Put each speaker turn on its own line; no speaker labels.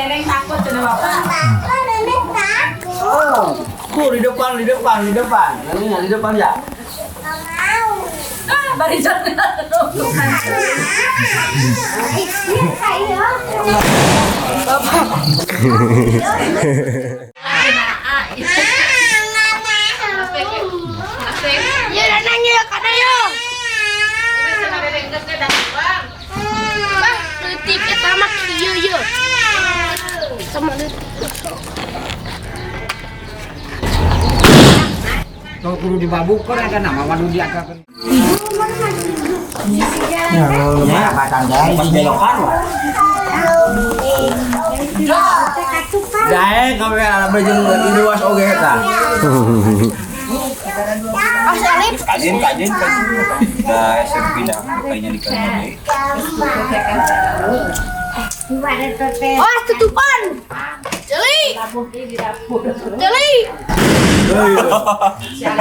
Neneng takut cenah Bapak.
Tuh di depan, di depan, di depan. Nanti di depan ya.
Ah, barisan. Bapak.
Ya nanya ya kana yo. Bah, leutik eta mah kieu ye. Sama leutik.
Kalau kudu dibabukeun eta nama waduh diakalkeun. Ya, pas belokan wah. Daek kabeh ala bejeng luas oge eta.
Oh, salib.
Kajin, kajin, kajin. Nah, SMP dah, kayaknya di kajin.
Oh, tutupan. Jeli. Jeli. Ya,